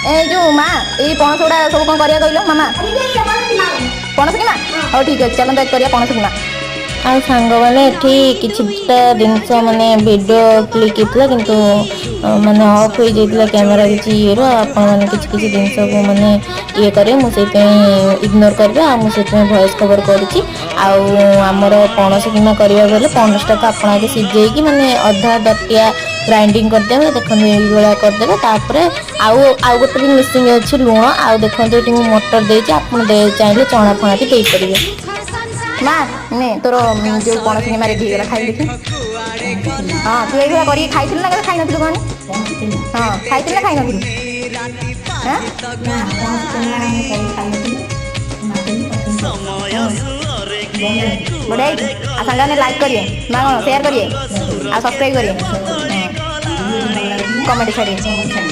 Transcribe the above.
ଏଇ ଯୋଉ ମା, ଏଇ ପଣସ ଗୁଡ଼ା ସବୁ କ'ଣ କରିବା କହିଲ ମାମା? ପଣସ କିମା। ହଉ, ଠିକ୍ ଅଛି, ଚାଲନ୍ତୁ, ଆଜି କରିବା ପଣସ କିମା। ଆଉ ସାଙ୍ଗମାନେ, ଏଠି କିଛିଟା ଜିନିଷ ମାନେ ଭିଡ଼ିଓ କ୍ଲିକ୍ ହେଇଥିଲା, କିନ୍ତୁ ମାନେ ଅଫ୍ ହେଇଯାଇଥିଲା କ୍ୟାମେରା କିଛି ଇଏରୁ। ଆଉ ଆପଣମାନେ କିଛି କିଛି ଜିନିଷକୁ ମାନେ ଇଏ କରିବେ, ମୁଁ ସେଇଥିପାଇଁ ଇଗ୍ନୋର କରିବେ। ଆଉ ମୁଁ ସେଥିପାଇଁ ଭଏସ୍ କଭର୍ କରୁଛି। ଆଉ ଆମର ପଣସ କିମା କରିବାକୁ ହେଲେ ପଣସଟାକୁ ଆପଣ ଆଗେ ସିଝେଇକି ମାନେ ଅଧା ଦଟିଆ ଗ୍ରାଇଣ୍ଡିଙ୍ଗ କରିଦେବେ। ଦେଖନ୍ତୁ, ଏଇଭଳିଆ କରିଦେବେ। ତାପରେ ଆଉ ଆଉ ଗୋଟେ ବି ମିସିଂ ଅଛି, ଲୁଣ। ଆଉ ଦେଖନ୍ତୁ, ଏଠି ମୁଁ ମଟର ଦେଇଛି। ଆପଣ ଚାହିଁଲେ ଚଣା ଫଣା ବି ଦେଇପାରିବେ। ମା, ନେ, ତୋର ଯୋଉ ପଣସ କିମା ରେଡି ହେଇଗଲା, ଖାଇବି ଦେଖି। ହଁ, ତୁ ଏଇଭଳିଆ କରିକି ଖାଇଥିଲୁ ନା କେବେ ଖାଇନଥିଲୁ? କହନି। ହଁ, ଖାଇଥିଲୁ ନା ଖାଇନଥିଲୁ? ହଁ। ନା, ପଣସ କିମା ମୁଁ କରି ଖାଇନଥିଲି। ବଢ଼ିଆ ହେଇଛି। ଆଉ ସାଙ୍ଗମାନେ, ଲାଇକ୍ କରିବେ ନା କ'ଣ, ସେୟାର କରିବେ ଆଉ ସବସ୍କ୍ରାଇବ୍ କରିବେ, କମେଣ୍ଟ ଛାଡ଼ିବେ।